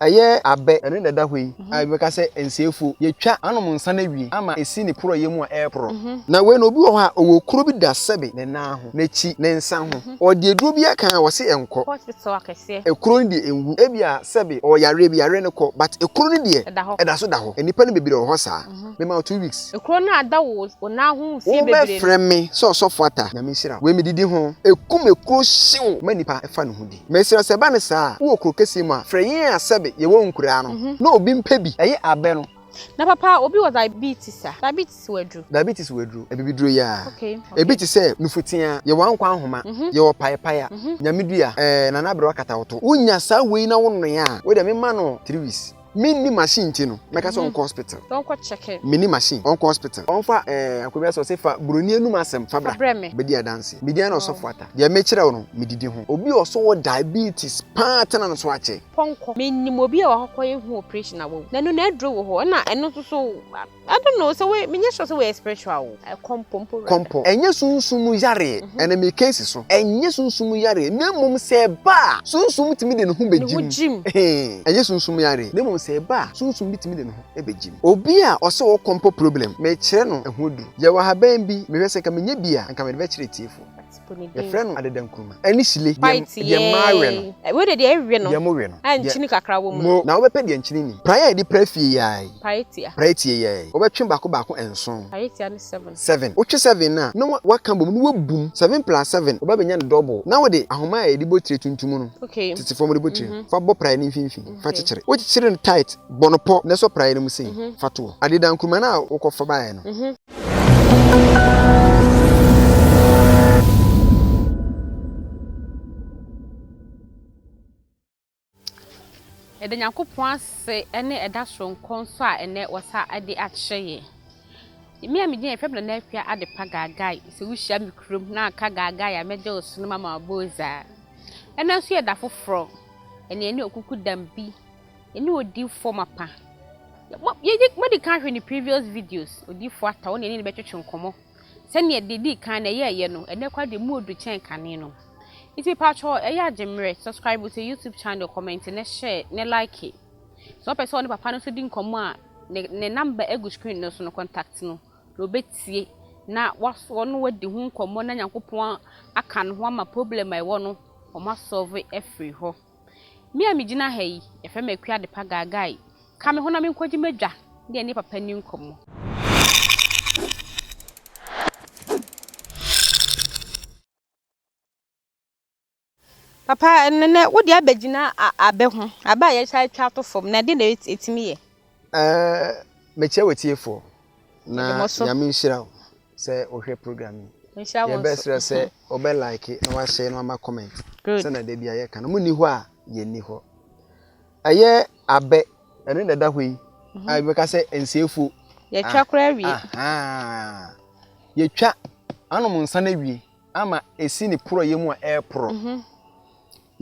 Ɛyɛ abɛ, ɛno na ɛda hɔ yi a ebi bɛka sɛ nsiefo. Yɛtwa anom nsa no awie ama esi ne porɔeɛ mu a ɛreporɔ. Na wei no obi wɔ hɔ a ɔwɔ kuro bi da sɛbe ne nan ho, n'akyi, ne nsa ho. Ɔde aduro bi aka a wɔse ɛnkɔ. Hospital akɛseɛ. Ekuro no deɛ ɛnwu. Ebia sɛbe ɔwɔ yareɛ bi, yareɛ no kɔ but ekuro no deɛ Ɛda hɔ. ɛda so da hɔ. Nnipa no bebree wɔ hɔ saa. Mema wo 2 weeks. Ekuro no a da wo nan ho mfie bebree no. Wobɛfrɛ me sɛ ɔsɔfo ata. Nyame nhyira wo. Wei medidi ho. Ekum ekuro hyew ma nipa ɛfa ne ho di. Mesrɛ sɛ ɛba no saa a, wowɔ kuro kɛseɛ mu a, frɛ yɛn a sɛbe yɛwɔ nkuraa no na obi mpɛ bi. Ɛyɛ abɛ no. Na papa, obi wɔ diabetes a, diabetes wɔ aduro? Diabetes wɔ aduro. Abibiduro yi ara. Ebi te sɛ nufutea, yɛwɔ ankwa ahoma, yɛwɔ paepaea, nyame dua, ɛɛ nana aberewa katawoto. Wonya saa wei na wonoa a, wei deɛ mema no 3 weeks. Menni machine nti no, mɛka sɛ ɔnkɔ hospital. Ɔnkɔ check. Menni machine, ɔnkɔ hospital. Ɔmfa ɛɛ akɔbi asɛ ɔsɛ fa buroni anum asɛm fa bra. Fa brɛ me. Bɛdi adanse. Medi ara na ɔsɔfo ata. Deɛ mekyerɛ wo no, medidi ho. Obi a ɔso wɔ diabetes paa tena no so akyɛ. Pɔnkɔ. Menim obi a wakɔkɔyɛ ho operation a wawu. Na ɛno n'aduro wɔ hɔ. Ɛna ɛno nso so, I don't know sɛ wei, menyɛ sure sɛ wei yɛ spiritual o. Kɔmpɔ mpo rather. Kɔmpɔ. Ɛnyɛ sunsum mu yareɛ. Ɛna meka asi so. Ɛnyɛ sunsum mu yareɛ. Na mmom sɛ ɛba a, sunsum tumi de ne ho Ne ho bɛgyim. gyim. Ɛnyɛ sunsum yareɛ. Na mmom sɛ ɛba a, sunsum bi tumi de ne ho bɛgyim. Obi a ɔsɛ ɔwɔ kɔmpɔ problem, mekyerɛ no ɛho aduru. Yɛwɔ ahaban bi, mehwɛ sɛ nka menya bi a, anka mede bɛkyerɛ atiefoɔ. Bɔ ne din. Yɛfrɛ no adedankuruma. Ɛne hyile. Deɛ White deɛ mmaa we no. yɛɛ. Wei de deɛ ɛwe no. Deɛ mo we no. A nkyini kakra wɔ mu no. Mo. Na wobɛpɛ deɛ nkyini nim. Praeɛ a yɛde pra fie yi ara yi. Praeɛ tia. Praeɛ tie yi ara yi. Wobɛtwe baako baako nson. Praeɛ tia ne seven. Seven. Wotwe seven no a, na woaka bom na woabu mu. Seven plus seven, woba bɛnya no double. Na wode ahoma a yɛde bɔ tire tuntum no, Okay. tetefoɔ mode bɔ tire no, fa bɔ praeɛ no mfimfini. Fa kyekyere. Wokyekyere no tight, bɔ no pɔ na sɔ praeɛ no mu sei. Fa to hɔ. Adedankuruma no a wokɔfa baeɛ no. Yɛda Nyankopɔn ase ne ɛda soronko nso a ɛnɛ wɔsa de akyerɛ yɛn. Me a medin yɛfrɛ me Nana Akua Adepa Gaagae. Sɛ wohyia me kurom na aka Gaagae a mɛgye wo so no mama wabɔ ozaa. Ɛnɛ nso yɛ da foforɔ. Ɛne ɛne okuku dam bi. Ɛne odiifoɔ mapa. Mode kan hwɛ ne previous videos. Odiifoɔ ata wo ne ɛne ne bɛtwetwe nkɔmmɔ. Sɛdeɛ deɛ ɛdii kan na ɛyɛɛyɛ no, ɛnɛ koraa deɛ mu odu kyɛn kane no. Nti mepatwɔ ɛyɛ a gye mmerɛ subscribe to YouTube channel, comment ne share ne like. Sɛ wopɛ sɛ ɔne papa no nso di nkɔmmɔ a, ne ne number egu screen no so no contact no na ɔbɛtie na waso ɔno wadi ho nkɔmmɔ na Nyankopɔn aka ne ho ama problem a ɛwɔ no wɔn asɔlve afiri hɔ. Me a megyina ha yi, yɛfrɛ me Akua Adepa Gaagai. Ka me ho na menkɔgye m'adwa ne ɛne papa nni nkɔmmɔ. Papa, ɛnnɛ wode abɛgyina abɛ ho, abɛ a yɛatwa atwa ato fam, na ɛdeɛn na ɛtumi yɛ? Ɛɛ, mekyia w'atiefoɔ na Yɛde mo so. Nyame nhyira wo sɛ wohwɛ program yi. Nhyira wo nso. Yɛbɛsrɛ sɛ wobɛ like na wahyɛ na wama comment. Good. Sɛnea da bi a yɛka no, monni hɔ a yɛnni hɔ. Ɛyɛ abɛ, ɛno na ɛda hɔ yi a yɛbɛka sɛ nsiefo. Yɛatwa koraa awie. Ahaa. Yɛtwa anom nsa no awie ama esi ne porɔeɛ mu a ɛreporɔ.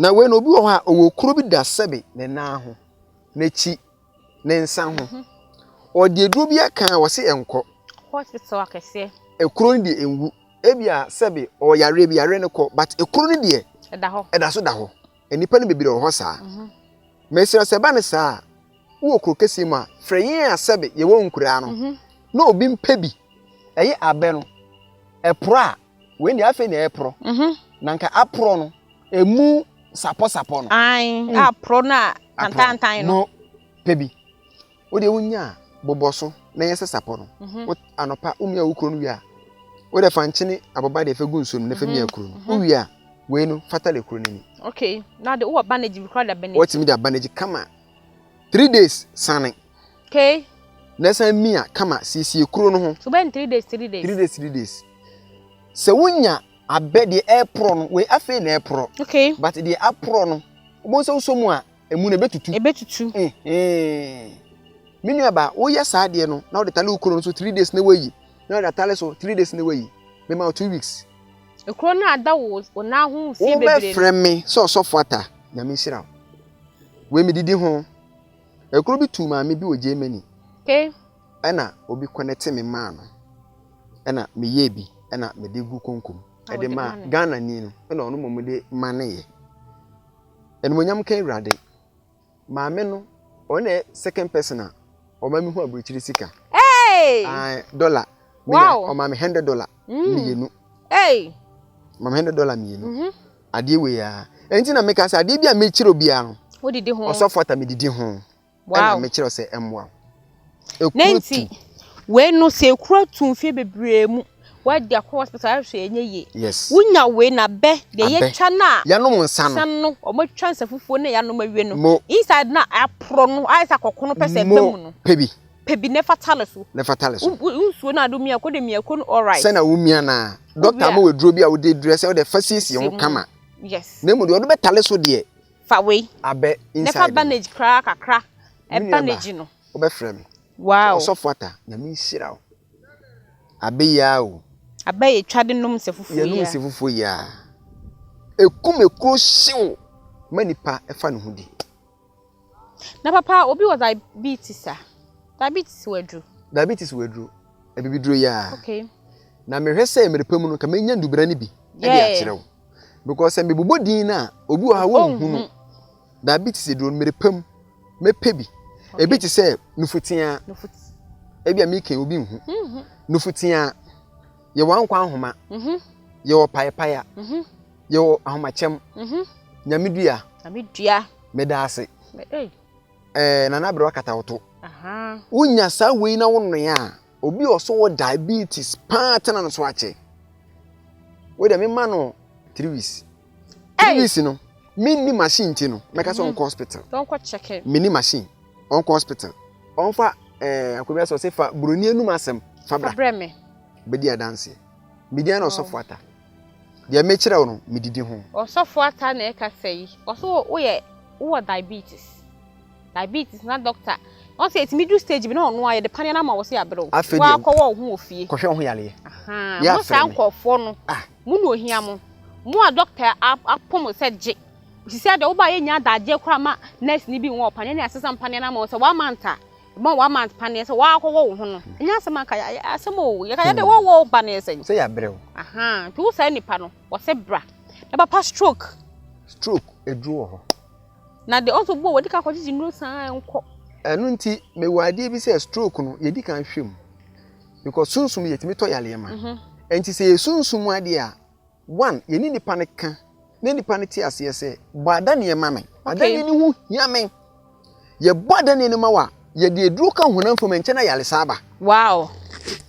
Na wei no obi wɔ hɔ a ɔwɔ kuro bi da sɛbe ne nan ho, n'akyi, ne nsa ho. Ɔde aduro bi aka a wɔse ɛnkɔ. Hospital akɛseɛ. Ekuro no deɛ ɛnwu. Ebia sɛbe ɔwɔ yareɛ bi, yareɛ no kɔ but ekuro no deɛ Ɛda hɔ. ɛda so da hɔ. Nnipa no bebree wɔ hɔ saa. Mesrɛ sɛ ɛba no saa a, wowɔ kuro kɛseɛ mu a, frɛ yɛn a sɛbe yɛwɔ nkuraa no na obi mpɛ bi. Ɛyɛ abɛ no, ɛporɔ a, wei deɛ afei na ɛreporɔ. Na nka aporɔ no, emu sapɔsapɔ no. Ae, aporɔ no a tantantan no. No, pɛ bi. Wo deɛ wonya a, bobɔ so na yɛ sɛ sapɔ no. Wo anɔpa womia wo kuro no wie a, wo deɛ fa nkyene aboba deɛ fa gu nsuo no na fa mia kuro no. Wowie a, wei no fa tale kuro no ani. Okay, na de wowɔ bandage bi koraa da bandage. Wɔtumi de bandage kama. 3 days sane. Okay. Na ɛsan mia kama siesie kuro no ho. So bɛn 3 days 3 days. 3 days 3 days. Sɛ wonya abɛ deɛ ɛreporɔ no, wei afei na ɛreporɔ. Okay. But deɛ aporɔ no, wobɛhu sɛ wosɔ mu a, emu no ɛbɛtutu. Ɛbɛtutu. Me nua ba, woyɛ saa adeɛ no na wode tale wo kuro no so 3 days na wayi na wode atale so 3 days na wayi. Mema wo 2 weeks. Ekuro no a da wo wo nan ho mfie bebree no. Wobɛfrɛ me sɛ ɔsɔfo ata. Nyame nhyira wo. Wei medidi ho. Ekuro bi tuu maame bi wɔ Germany. Okay. Ɛna obi connect me maa no. Ɛna meyɛɛ bi ɛna mede gu konkom. Na Ɛde wode maa ma no. Ghana ni no ɛna ɔno mmom de ma ne yɛ. Animuonyam ka Awurade. Maame no, ɔno na ɛyɛ second person a ɔma me hu aburokyiri sika. Hey! Ae, dollar. Menya, Wow! ɔma me $100 mmienu. Hey! Ɔma me $100 mmienu. Adeɛ wei ara. Ɛnti na meka sɛ adeɛ bi a mekyerɛ obiara no, Wodidi ho. Ɔsɔfo Ata medidi ho. Wow. Ɛna mekyerɛ sɛ ɛmmoa wo. Na Ekuro nti tu. wei no sɛ ekuro tu mfeɛ bebree mu wadi akɔ hospital ahwɛ ɛnyɛ yie. Yes. Wonya wei na bɛ deɛ Abɛ. yɛtwa no a Yɛanom nsa no. nsa no wɔatwa nsa fufuo no yɛanom awie no. Mo. Inside no a aporɔ no ayɛ sɛ akɔko no pɛ sɛ ɛba Mo mu no. pɛ bi. Pɛ bi na ɛfa tale so. Na ɛfa tale so. Wo nsuo no a de mia ko de mia ko no alright. Sɛ na wo mia no a doctor ama wo aduro bi a wode dress sɛ wode fa siesie ho kama. Yes. Na mmom deɛ wɔde bɛtale so deɛ. Fa wei. Abɛ inside. Ne fa bandage koraa kakra. Ɛ bandage no. Wobɛfrɛ me. Wow. Ɔsɔfo Ata, Nyame nhyira wo. Abɛ yi ara o. Abɛ yɛ twa de nom nsa fufuo yi ara. Yɛnom nsa fufuo yi ara. Ekum ekuro hyew ma nipa fa ne ho di. Na papa obi wɔ diabetes a, diabetes wɔ aduro? Diabetes wɔ aduro, abibiduro yi ara. Okay. Na mehwɛ sɛ mmerɛ pa mu no nka menya ndubena no bi de akyerɛ wo. Because sɛ mebobɔ din no a, obi wɔ ha wonhu no. Diabetes aduro no mmerɛ pa mu mɛpɛ bi. Ebi te sɛ nufutea. Ebi a meka obi nhu. Mhm. Nufutea. Yɛwɔ ankwa ahoma. Mhm. Yɛwɔ paepaea. Mhm. Yɛwɔ ahomakyɛm. Nyamedua. Nyamedua. Meda ase. Ɛɛ Nana Aberewa Katawoto. Wonya saa wei na wonoa a, obi a ɔso wɔ diabetes paa tena no so akyɛ. Wei deɛ mema no 3 weeks. 3 weeks no, menni machine nti no, mɛka sɛ ɔnkɔ hospital. Menni machine, ɔnkɔ hospital. Ɔmfa ɛɛ akonnwa sɛ ɔsɛ fa buroni anum asɛm fa bra. Bɛdi adanseɛ. Medi ana ɔsɔfo Ata. Deɛ mekyerɛ wo no, medidi ho. Ɔsɔfo Ata na ɛka sɛ yi, ɔso woyɛ wowɔ diabetes. Diabetes na doctor. Ɔn sɛ ɛtumi du stage bi na ɔno a yɛde paneɛ no ama wɔ sɛ yɛabrɛ wo. Afei deɛ Woakɔwɔ wo ho wɔ fie. Kɔhwɛ wo ho yareɛ. Ahaa, Yɛ mo saa afrɛ me. nkurɔfoɔ no, Ah. mo na ohia mo. Mo a doctor apo mo sɛ gye. Sisi adeɛ woba yɛnya adagyeɛ koraa ma nurse ni bi nwɔ paneɛ ne asesa paneɛ no ama wo sɛ one month a, ɛma one month paneɛ sɛ woakɔwɔ wo ho no. Ɛnyɛ asɛm anka asɛm o. Yɛka yɛde wɔwɔ wo paneɛ sɛn. Sɛ yɛabrɛ wo. Ahaa, nti wo saa nipa no, wɔse bra. Na papa stroke. Stroke aduro wɔ hɔ. Na deɛ ɔnso bɔ wɔde ka kɔgyegye nnuro saa nkɔ. Ɛno nti mewɔ adeɛ bi sɛ stroke no yɛdi kan hwɛ mu because sunsum yɛtumi tɔ yareɛ ma. Nti sɛ yɛ sunsum adeɛ a one yɛne nipa no ka na nipa no te aseɛ sɛ bɔ adaneɛ ma me. Adaneɛ no ho hia me. Yɛbɔ adaneɛ no ma wo a yɛde aduro ka honam fam ɛnkyɛ na yaresa aba. Wow.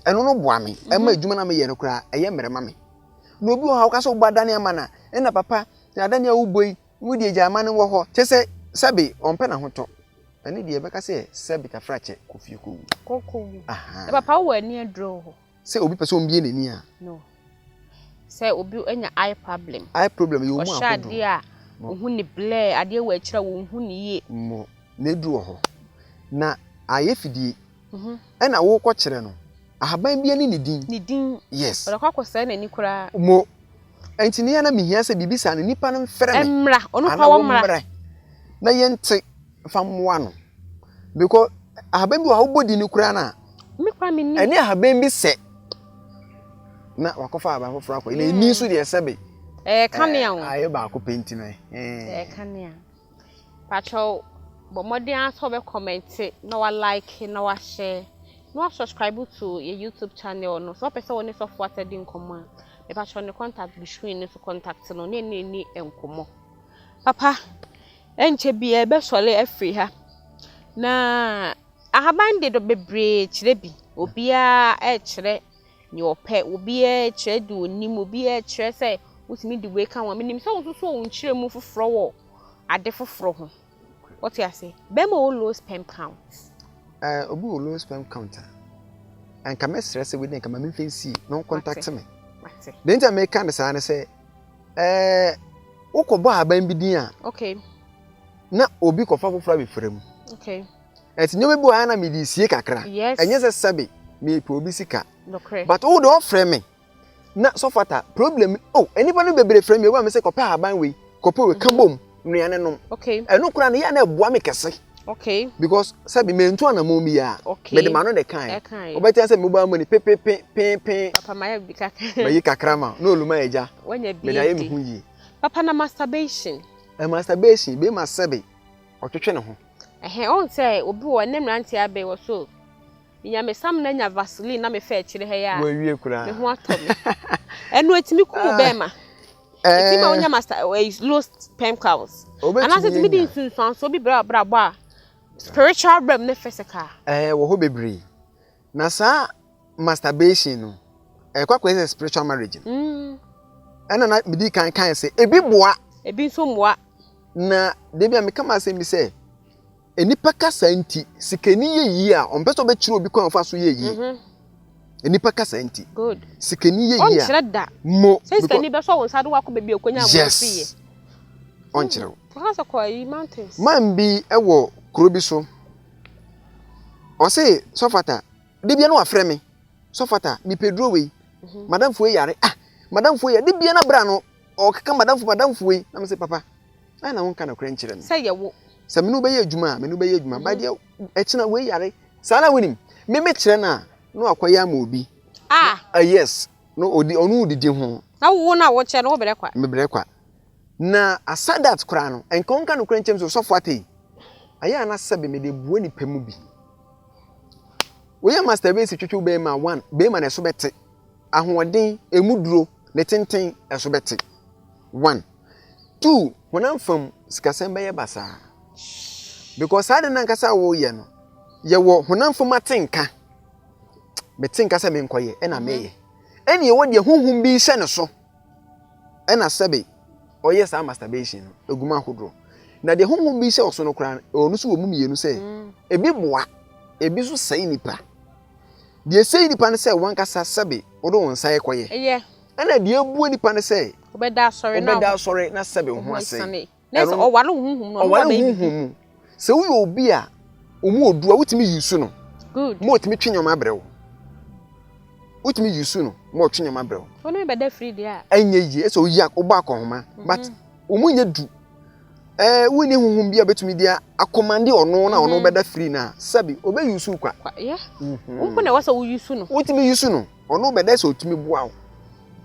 Ɛno no boa me ɛma adwuma no a meyɛ no koraa ɛyɛ mmerɛ ma me. Na obi wɔ hɔ a woka sɛ wobɔ adaneɛ ama no a ɛna papa adaneɛ a wobɔ yi Wo deɛ gya ma no wɔ hɔ. Kyɛ sɛ sɛbe ɔmpɛ n'ahotɔ. Ɛno deɛ yɛbɛka sɛ sɛbe tafrakyɛ kɔ fie kɔwu. Kɔ kɔwu. Ahaa. Na papa wowɔ ani aduro wɔ hɔ? Sɛ obi pɛ sɛ ɔmbie n'ani a. No. Sɛ obi anya eye problem. Eye problem yɛwɔ mu Ɔhyɛ ahodoɔ. adeɛ a ohu ne blur, adeɛ wɔ akyire a ɔnhu ne yie. Mo, n'aduro wɔ hɔ. Na ayɛ fidie. Ɛna wokɔ kyerɛ no, ahaban bi ne ne din. Ne din. Yes. Ɔde akɔ akɔsɛe n'ani koraa. Mo, nti ne yɛ na mehia sɛ biribi saa no nipa no mfrɛ me. Mmra, ɔno kora wɔ mmra. Na yɛnte fa mmoa no. Because ahaban bi wɔ ha wobɔ din no koraa no a. Me koraa mennim. Ɛne ahaban bi sɛ na wakɔfa ahaban foforɔ akɔ. Na ɛni nso deɛ sɛbe. Ɛyɛ kanea o. Ayɛ baako pɛ nti no. Ɛyɛ kanea. Pakyɛw bɔ mmɔden ara sɛ wobɛ kɔmɛnte na wa like na wa share na wa subscribe to yɛ YouTube channel no. Sɛ wopɛ sɛ wo ne Sɔfo Ata di nkɔmmɔ a, mepakyɛw ne contact gu screen no so contact no ne ne ni nkɔmmɔ. Papa, ɛnkyɛ biara yɛbɛsɔre afiri ha na ahaban de dɔ bebree kyerɛ bi. Obiara ɛrekyerɛ nea ɔpɛ, obiara rekyerɛ deɛ onim, obiara rekyerɛ sɛ wotumi de wei ka ho. Menim sɛ wo nso so wɔ wo nkyerɛmu foforɔ wɔ ade foforɔ ho. Wote ase? Bɛrima wɔ low sperm count. Obi wɔ low sperm count a, nka mɛsrɛ sɛ wei deɛ nka ma memfa nsie na ɔncontact me. Deɛ nti a meka no saa ne sɛ, wokɔbɔ ahaban bi din a, okay. na obi kɔfa foforɔ abɛfra mu. Okay. Ɛti nneɛma bi wɔ ha na mede sie kakra. Yes. Ɛnyɛ sɛ sɛbe mepɛ obi sika. Nokorɛ. But wo de ɔfrɛ me na sɔfata problem oh nnipa no bebree frɛ me ewu a me sɛ kɔpɛ ahaban wei kɔpɛ wei ka bom nua ne nom. Okay. Ɛno koraa no yɛ na ɛboa me kɛse. Okay. Because sɛbe mentu anamɔn biara. Okay. Mede m'ano na ɛkae. Ɛkae. Wobɛte sɛ mobile money pepepe pee Papa ma yɛ bi kakra. Mayi kakra ma na oluma agya. Wanya bi Mede ayɛ me adi. ho yie. Papa na masturbation. Masturbation bɛma sɛbe ɔtwetwe ne ho. Ɛhɛn, ɔhu sɛ obi wɔ ɛnɛ mmeranteɛ abɛn wɔ so menya me samina nya vaseline na mefa akyire ha yi a Wawie koraa. me ho atɔ me. Ɛno ɛtumi kum Ah. bɛrima. Ɛtumi ma wonya master ɛyi low sperm counts. Obetumi Anaasɛ ɛtumi de anya. nsunsuansoɔ bi brɛ abrabɔ a spiritual realm ne physical. Ɛɛ wɔ hɔ bebree. Na saa masturbation no, ɛkɔ akɔyɛ sɛ spiritual marriage no. Ɛna na medi kan kan sɛ ebi boa. Ebi nso mmoa. Na debi a meka ma asɛm bi sɛ nnipa kasa nti sikani yɛ yie a ɔmpɛ sɛ ɔbɛkyerɛ obi kwan a ɔfa so yɛ yie. Nnipa kasa nti Good. sikani yɛ yie a Ɔnkyerɛ da. mo Sɛ sikani bɛsɔ wo nsa de wakɔ baabi a okonya mmoa yes firi yɛ. Ɔnkyerɛ wo. Ɔka sɛ kɔ ayi mountains. Man bi wɔ kuro bi so, ɔse sɔfata de bia no wafrɛ me, sɔfata mepɛ duro wei, madamfo yi yare, ah, madamfo yi yare de bia na bra no ɔkeka madamfo madamfo yi na me sɛ papa ɛna na wonka nokorɛ nkyerɛ me Sɛ yɛ wo. Sɛ me ne wo bɛyɛ adwuma a, me ne wo bɛyɛ adwuma ba deɛ ɛkyena wei yare saa na wonim me mekyerɛ no a na wakɔyɛ ama obi. Ah. Yes, no odi ɔno odidi ho. Na wo na wokyɛ no wo brɛ kwa. Mebrɛ kwa. Na asadat koraa no nka ɔnka nokorɛ nkyɛm sɛ ɔsɔfo atei ayɛ a na sɛbe mede bua nipa mu bi. Woyɛ masturbation twetwe wo bɛrima one bɛrima na ɛso bɛte ahoɔden emu duro ne tenten ɛso bɛte one two honam fam sikasɛm bɛyɛ basaa because saa de nankasa a woyɛ no yɛwɔ honam fam atenka mete nka sɛ menkɔyɛ ɛna meyɛ ɛne ɛwɔ deɛ honhom bi hyɛ ne so ɛna sɛbe ɔyɛ saa masturbation no egu mu ahodoɔ na deɛ honhom bi hyɛ ɔso no koraa ɔno nso wɔ mu mmienu sɛ ebi boa ebi nso sɛe nipa. Deɛ ɛsɛe nipa no sɛ wankasa sɛbe wode wo nsa ɛkɔyɛ Ɛyɛ. Ɛna deɛ ebue nipa no sɛ Wobɛda asɔre na wobɛda asɔre na sɛbe wo ho ho asɛe. asiane. Na sɛ Ɛno no ɔware wo honhom no ɔno ɔware wabɛyɛ honhom biribi. mu. Sɛ woyɛ obi a ɔmu odu a wotumi yi su no Good. ma ɔtumi twe nneɛma abrɛ wo. Wotumi yi su no ma ɔtwe nneɛma abrɛ wo. Wo ne me bɛda firi deɛ a. Ɛnyɛ yie ɛsɛ oyi a wobɔ akɔnhoma but ɔmu nyɛ du. Ɛɛ wonni honhom bi a bɛtumi de akɔmande ɔno na ɔno bɛda firi no a sɛbe ɔbɛyi su kwa. Kwa yɛ. Wo mpo na ɛwɔ sɛ woyi su no. Wotumi yi su no ɔno bɛda sɛ ɔtumi boa wo.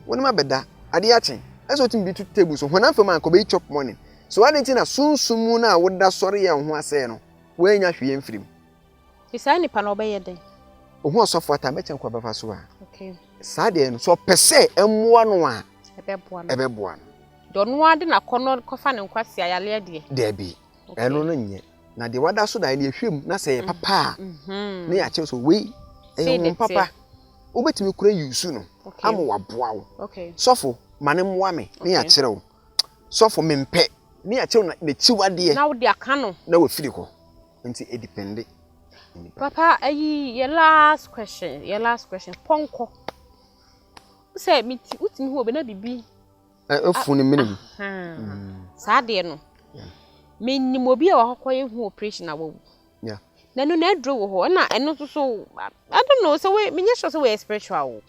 Wo ne ma bɛda adeɛ akye ɛsɛ ɔtumi bi to table so honam fam a nka ɔbɛyi chop money. So ade nti na sunsum mu no a woda sɔre yɛ wo ho asɛe no woanya hwee mfiri mu. Nti saa nipa no ɔbɛyɛ dɛn? Ohu ɔsɔfo ata mɛkyɛn kɔ bɛfa so a Okay. saa deɛ no sɛ ɔpɛ sɛ ɛmmoa no a Ɛbɛboa no. ɛbɛboa no. Deɛ ɔno ara de n'akɔnnɔ kɔfa ne nkwasi ayaleɛ deɛ. Daabi. Okay. Ɛno no nyɛ na deɛ wada so da no yɛhwɛ mu na sɛ ɛyɛ papa a na yɛakyerɛ sɛ wei ɛyɛ Sei honhom de teɛ. papa wobɛtumi kura yi su no ama waboa wo. Sɔfo ma ne mmoa me na yɛakyerɛ wo sɔfo mempɛ ne yɛakyerɛ wo n'akyiwadeɛ Na wode aka no. Na wafiri hɔ nti ɛdepend nipa. Papa, ayi yɛ last question, yɛ last question. Pɔnkɔ. Sɛ meti wotumi hu obi na bibi Ɛfu ne mene mu. Saa adeɛ no. Menim obi a wakɔkɔ yɛ hu operation a wawu. Na ɛno na aduro wɔ hɔ ɛna ɛno nso so I don't know sɛ wei menyɛ sure sɛ wɔyɛ spiritual o.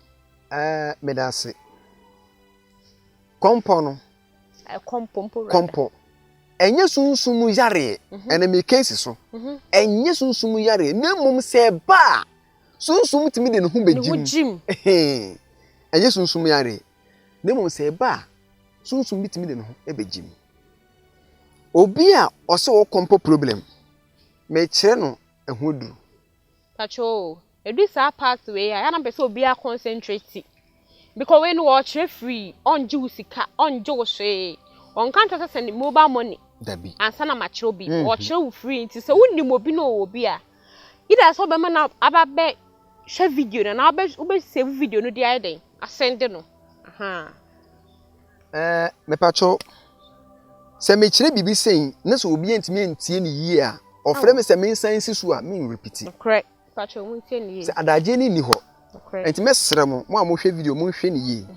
Ɛɛ meda ase. Kɔmpɔ no Ɛkɔmpɔ mpo wura. Kɔmpɔ ɛnyɛ sunsum mu yareɛ ɛna meka si so ɛnyɛ sunsum mu yareɛ na mmom sɛ ɛba a sunsum tumi de ne ho Ne bɛgye ho mu. gyim. Ɛnyɛ sunsum yareɛ na mmom sɛ ɛba a sunsum bi tumi de ne ho bɛgye mu. Obi a ɔsɛ wɔ kɔmpɔ problem mekyerɛ no ɛho duru. Pacho, edu saa part wei a yana mpɛ sɛ obiara concentrate. Because wei no wɔkyerɛ free, ɔngye wo sika, ɔngye wo hwee. Ɔnka nkyerɛ sɛ send mobile money Dabi. Ansa na makyerɛ obi. Ɔkyerɛ wo free nti sɛ wonim obi na ɔwɔ bi a, either sɛ wobɛma no aba bɛ hwɛ video no anaa wobɛ wobɛ save video no de ayɛ dɛn asɛnde no. Aha. Mepakyɛw sɛ mekyerɛ biribi sei na sɛ obi antumi antie ne yie a ɔfrɛ me sɛ mensan nsi so a menrepiti. Nokorɛ. Pacho, montie ne yie. Sɛ adagye no nni hɔ. Nokorɛ. Nti mɛsrɛ mo mo a mohwɛ video monhwɛ ne yie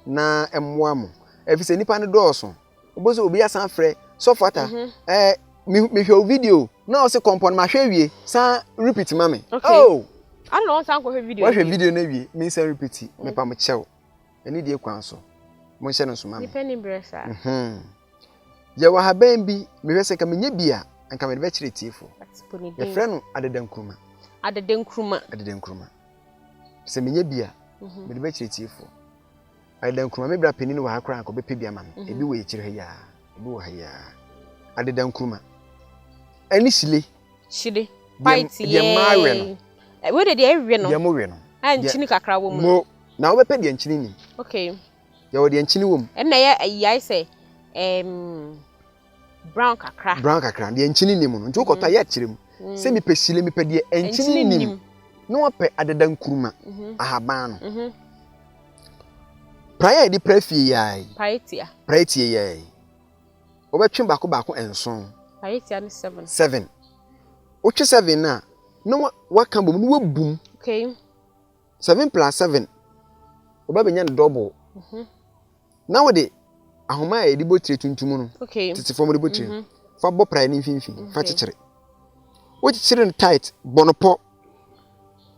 na ɛmmoa mo ɛfiri sɛ nnipa no dɔɔso wobɛ sɛ obi asan frɛ sɔfo ata ɛɛ mehwɛ wo video na ɔse kɔmpɔ no mahwɛ awie san repeat ma me. Okay. Oh! Ano na ɔnsan kɔhwɛ video wahwɛ no. Video no awie mensan repeat mepa mo kyɛw ɛne deɛ kwan so monhyɛ no nso ma me. Nipa ni brɛ saa. Yɛwɔ ahaban bi mehwɛ sɛ nka menyɛ bi a nka mede bɛkyerɛ tiefoɔ. Atipo ne din. Yɛfrɛ no adedankuruma. Adede nkruma. Adedankuruma sɛ menyɛ bi a mede bɛkyerɛ tiefoɔ. Adedankuruma me bra panin wɔ ha koraa nka ɔbɛpɛ bi ama me. Ebi wɔ akyire ha yi ara, ebi wɔ ha yi ara. Adedankuruma ɛne hyile. Hyire. White yɛ. Deɛ mmaa we no. Wei de deɛ ɛwe no. Deɛ mo we no. A nkyini kakra wɔ mu. Mo na wobɛpɛ deɛ nkyini nim. Okay. Yɛwɔ deɛ nkyini wɔ mu. Ɛna ɛyɛ ayi ayɛ sɛ ɛɛm brown kakra. Brown kakra deɛ nkyini nim no nti wokɔtɔ a yɛ akyerɛ mu sɛ mepɛ hyire mepɛ deɛ nkyini nim na wapɛ adada nkuruma ahaban no. Praeɛ a yɛde pra fie yi ara yi. Praeɛ tia. Praeɛ tia yi ara yi. Wobɛtwe baako baako nson. Praeɛ tia ne seven. Seven. Wotwe seven no a na waka bom na wabum. Okay. 7 plus 7 woba bɛnya no double mhm. na wode ahoma a yɛde bɔ tire tuntum no tete fam de bɔ tire mhm. fa bɔ praeɛ no mfimfini fa kyekyere wokyekyere no tight bɔ no pɔ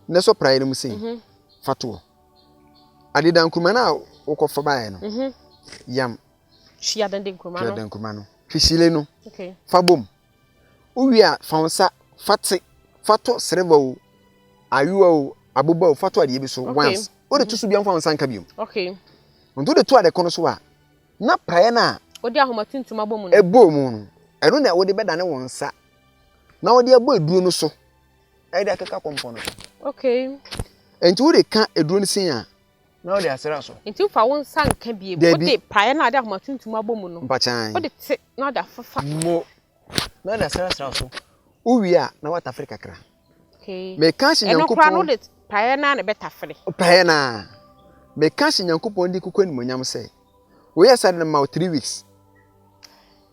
na sɔ praeɛ no mu sei mhm. fa toɔ adeda nkuruma no a wokɔfa baeɛ no yam twe adada nkuruma no twe hyile no fa bom Wowie a, fa wo nsa fa te, fa to sereba o, ayowa o, aboba o, fa to adeɛ bi so once. Wode to so bia mfa wo nsa nka biom. Okay. Nti wode to ade ko no so a, na praeɛ no a wode ahoma tuntum abɔ mu no. Ɛbɔ mu no, ɛno na wode bɛdane wo nsa na wode abɔ aduro no so ɛde akeka kɔmpɔ no so. Okay. Nti wode ka aduro no sin a, na wode asra so. Nti wofa wo nsa nka bio. Dabi. Wode praeɛ no a wode ahoma tuntum abɔ mu no. Mpakyan. Wode te na wode afefa. Mo. Na wode asrasra so. Wowie a na woatafere kakra. Okay. Meka ahyɛ Ɛno koraa no Nyankopɔn. wode praeɛ no ara na ɛbɛtafere. Praeɛ no ara. Meka ahyɛ Nyankopɔn din kuku animuonyam sɛ, woyɛ saa de no ma wo three weeks.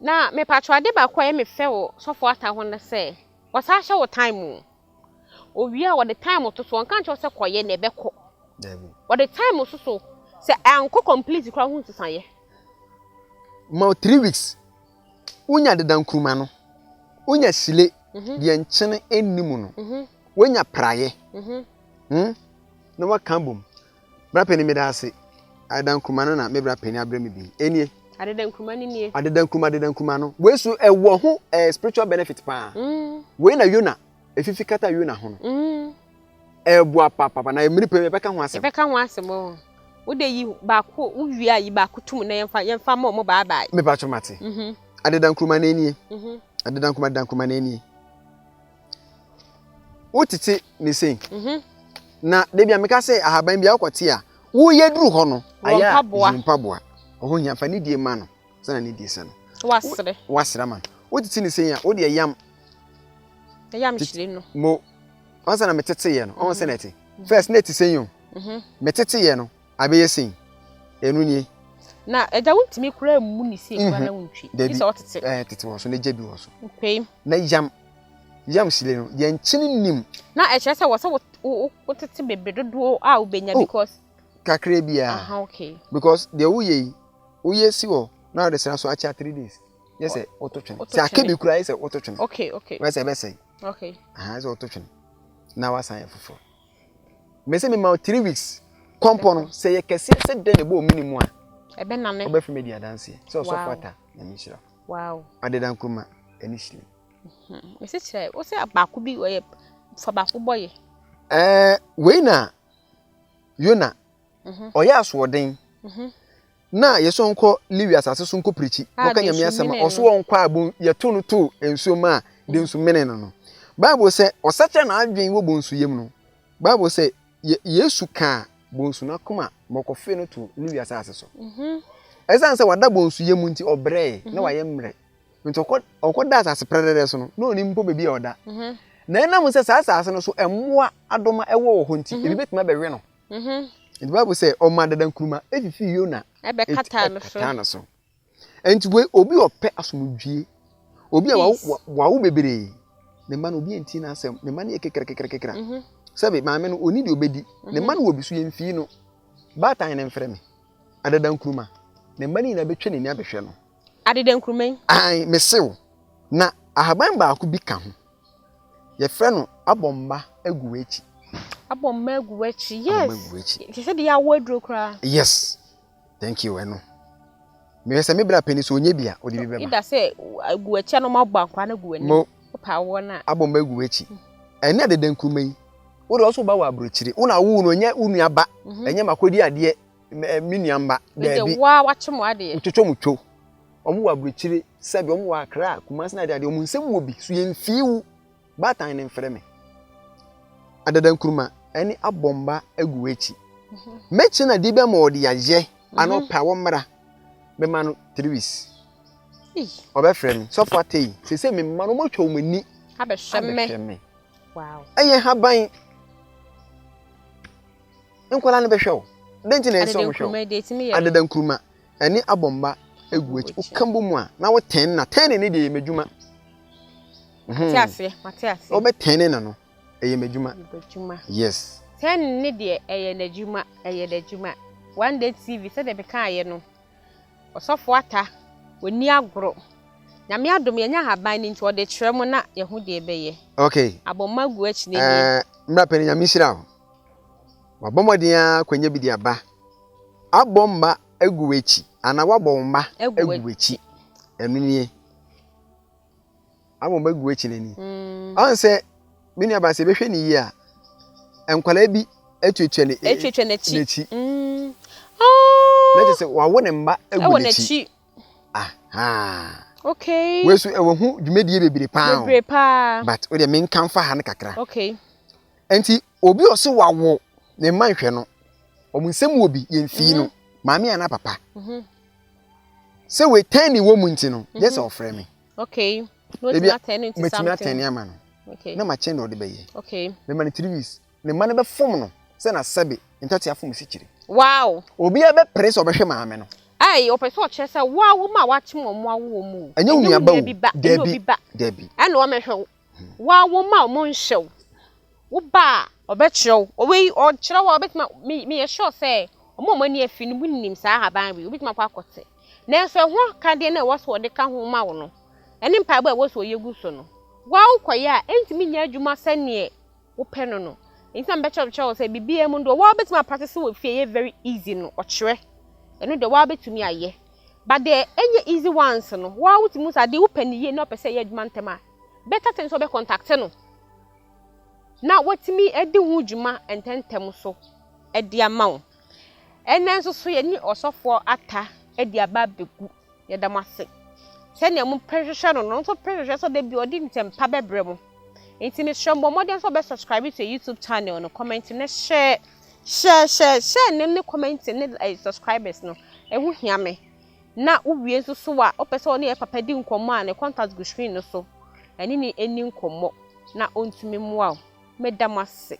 Na mepatwɔ ade baako a ɛyɛ me fɛ wɔ sɔfo Atta ho ne sɛ, ɔsan hyɛ wo time o. Owie a wɔde time to so, ɔnka nkyerɛ wo sɛ kɔyɛ na ɛbɛkɔ. Dabi. Wɔde time so so, sɛ ankɔ complete koraa ho nsesaeɛ. Ma wo three weeks, wonya deda nkuruma no, wonya sile, mhm. deɛ nkyene nni mu no, mhm. wonya praeɛ, mhm. hmm? na waka bom. Bra panin meda ase. Adeda nkuruma no na me bra panin abrɛ me bi. Enie. Adeda nkuruma no nie. Adeda nkuruma adeda nkuruma no. Wei so ɛwɔ ho eh, spiritual benefit paa. Mm. Wei na Yona efifi kata Yona ho no. Mm. Ɛboa paapapa na mmiri pɛ yɛbɛka ho asɛm. Yɛbɛka ho asɛm o. Wode yi baako wowie a yi baako tum na yɛmfa yɛmfa ma ɔmo bye bye. Mepa kyɛw mate. Mhm. Adeda nkuruma no enie. Mhm. Adeda nkuruma adeda nkuruma no enie. Wotete ne sei. Mhm. Na da bi a meka sɛ ahaban bi a wokɔte a woyɛ duru hɔ no ayɛ a yi mpaboa. Ɔho hia fa ne die ma no sɛnea ne die sɛ no. Wasere. Wasere ama no. Wotete ne sei a wode ɛyam. Ɛyam hyire no. Mo ansa na meteteyɛ no ɔho sɛ na ɛte. First na ɛte sɛn o. Mhm. Meteteyɛ no abɛyɛ sei. Ɛno nie. Na agya wontumi koraa mmu ne sei koraa na wontwi. Dabi. Gye sɛ ɔtete. Ɛɛ tete wɔ so na gya bi wɔ so. Okay. Na yam yam hyire no yɛn nkyene nim. Na ɛkyerɛ sɛ wɔ sɛ wotete bebree dodoɔ a wobɛnya Oh, because. Kakra biara. Aha okay. Because deɛ woyɛ yi woyɛ si hɔ na wode sra so akyɛ 3 days. Yɛ sɛ woto twene. Sɛ aka bi koraa yɛ sɛ woto twene. Okay okay. Wɛ sɛ ɛbɛsɛe. Okay. Aha yɛ sɛ woto twene na wasan yɛ foforɔ. Mese mema wo 3 weeks. Kɔmpɔ no sɛ yɛ kɛseɛ sɛ dɛn na ɛbɔ omini mu a. Ɛbɛnane. Wobɛfrɛ me adi adanseɛ sɛ ɔsɔfo ata Nyame nhyira. Wow. Adeda nkruma ɛne hyire. Mese kyerɛ wo sɛ baako bi ɔyɛ fa baako bɔ yɛ. Ɛɛ wei na Yona ɔyɛ asoɔden na yɛsɛ ɔnkɔ Lewi asase so nkɔ pirikyi na ɔka Nyame asɛm a ɔso ɔnkɔ a bon yɛto no to nsuo mu a de nsu mene no no. Bible sɛ ɔsakyera n'adwene wɔ bonsu yam no. Bible sɛ Yesu kaa bonsu no akoma ma ɔkɔfee no to Lewi asase so. Ɛsiane sɛ wada bonsu yam nti ɔbrɛe na wayɛ mmerɛ. Nti ɔkɔ ɔkɔda asase prɛdɛdɛ so no na ɔnim mpo baabi a ɔda. Na ɛnam sɛ saa asase no so mmoa adoma ɛwɔ wɔ hɔ nti ebi bɛtumi abɛwe no. Nti Bible sɛ ɔma dada nkuruma efifii Yona ɛbɛkataa no so. Ɛkataa no so. Nti wei obi ɔpɛ asomdwie, obi a wawo bebree, ne mma no obi nti n'asɛm, ne mma no yɛ kekra kekra kekra. Sɛbi maame no oni deɛ obedi, ne mma no wɔ bi so yɛmfii no. Baatan no mfrɛ me, adada nkuruma, ne mma no nyinaa bɛtwa n'ani abɛhwɛ no. Adeda nkuruma yi? Ae, mese wo. Na ahaban baako bi ka ho. Yɛfrɛ no abɔ mma agu w'akyi. Abɔ mma agu w'akyi, yes. Abɔ mma agu w'akyi. Te sɛ deɛ awɔ aduro koraa. Yes. Thank you, ɛno. Mehwɛ sɛ me bra panin sɛ ɔnyɛ bi a, ɔde bi bɛba. Ida sɛ agu w'akyi a na ɔmo abɔ akwadaa no agu w'anim. Mo. Wopɛ awoɔ no a. Abɔ mma agu w'akyi. Ɛne adeda nkuruma yi. Wo deɛ ɔso ba wɔ aburokyire. Wo na awo no, ɛnyɛ wo nua ba. Ɛnyɛ makɔdi adeɛ. Me nua mma. Daabi. Wode woa wakye mo adeɛ. Wotwotwo mo two. Wɔn wɔ aburokyire, sɛbi wɔn wɔ Accra, Kumasi na adeade, wɔn nsam wɔ bi, so yɛn fii wo. Baatan no mfrɛ me. Adada Nkrumah ɛne abɔ mma agu w'akyi. Mɛkyerɛ no adeɛ bi ama ɔde ayɛ ana ɔpɛ a wɔmmra. Mɛma no 3 weeks. Ɔbɛfrɛ me, "Sɔfo Atei, sese me mma no wɔatwa wɔn ani abɛhwɛ me." Ɛyɛ haban. Nkwadaa no bɛhwɛ wo. Dɛn nti na ɛsɛ sɛ wɔhwɛ wo? Adada Nkrumah ɛne abɔ mma agu akyi. Woka bɔ mu a na wotɛn na tɛn ne deɛ yɛ m'adwuma. Wobɛtɛn ne no, ɛyɛ m'adwuma. Yes. Tɛn ne deɛ ɛyɛ n'adwuma, ɛyɛ n'adwuma. One Day TV, sɛdeɛ mekaeɛ no, Ɔsɔfo Ata, wɔnni agorɔ. Nyame adom yɛnya ahaban no nti ɔde kyerɛ mo na yɛho deɛ ɛbɛyɛ. Abɔ mma gu akyi n'ani. Mmra pɛ no, Nyame nhyira wo. Wabɔ mmɔden ara kwanya bi de aba. Abɔ mma agu w'akyi anaa wabɔ wo mma agu w'akyi. Ɛno nie. Abɔ mma agu w'akyi n'ani. Ɔn sɛ me nua ba, sɛ ebɛhwɛ ne yie a, nkwadaa bi atuatua ne Atuatua n'akyi. N'akyi. Na kyerɛ sɛ wawo ne mma agu n'akyi. Aha. Wei so ɛwɔ ho dwumadie bebree paa o. Bebree paa. But o deɛ, menka mfa ha no kakra. Nti obi a ɔsɛ wawo ne mma nhwɛ no, wɔn nsɛm wɔ bi yɛn fii no, maame anaa papa. Sɛ wei tɛn ne wɔ mu nti no, yɛ sɛ ɔfrɛ me. Ebi mɛtumi atɛn ama no. Na ma kyɛn na ɔde bɛyɛ. Mɛma no 3 weeks. Ne mma no bɛfom no sɛ na sɛbe ntate afom sikyire. Obiara bɛpere sɛ ɔbɛhwɛ maame no. Ayi, ɔpɛ sɛ ɔkyerɛ sɛ wo a wo ma wakyem wɔn awo wɔn mu. Ɛnyɛ wo nua ba o. Dabi, dabi. Ɛna wɔmɛhwɛ wo. Wo a wo ma wɔn nhyɛ wo. Wo ba a ɔbɛkyerɛ wo. Ɔwei ɔkyerɛ wo a, ɔbɛtumi me meyɛ sure sɛ wɔn a wɔn ani afi no, wonim saa ahaban wei, wobɛtumi akɔ akɔte. Nanso ɛho akadeɛ no a ɛwɔ sɛ wɔde ka ho ma wo no, ɛne mpaebɔ a ɛwɔ sɛ wɔyɛ gu so no, wo a wokɔyɛ a, ɛntumi nyɛ adwuma sɛneɛ wopɛ no. Nti na mebɛkyerɛkyerɛ wo sɛ biribiara mu no deɛ, wɔa wobɛtumi apractice wɔ fie, ɛyɛ very easy no, ɔkyerɛ. Ɛno deɛ, wɔa wobɛtumi ayɛ. But deɛ ɛnyɛ easy ones no, wɔa wotumi hu sɛ adeɛ wopɛ no yie na wopɛ sɛ ɛyɛ adwuma ntɛm a, better thing sɛ wobɛcontact no na watumi adi ho dwuma ntɛmntɛm so de ama wo. Ɛnɛ nso so yɛne Ɔsɔfoɔ Ata de aba abɛgu. Yɛda mo ase. Sɛnea mopɛ hwehwɛ no, nso pɛ hwehwɛ sɛ da bi ɔde ntɛmpa bɛbrɛ mo. Nti mesrɛ mo, bɔ mmɔden sɛ wobɛ subscribe to YouTube channel no, comment ne share. Share, share, share ne comment ne subscribers no. Ɛho hia me. Na wowie nso so a, wopɛ sɛ ɔne yɛ papa di nkɔmmɔ a, ne contact gu screen no so. Ɛne ne ɛni nkɔmmɔ na ɔntumi mmoa wo. Meda mo ase.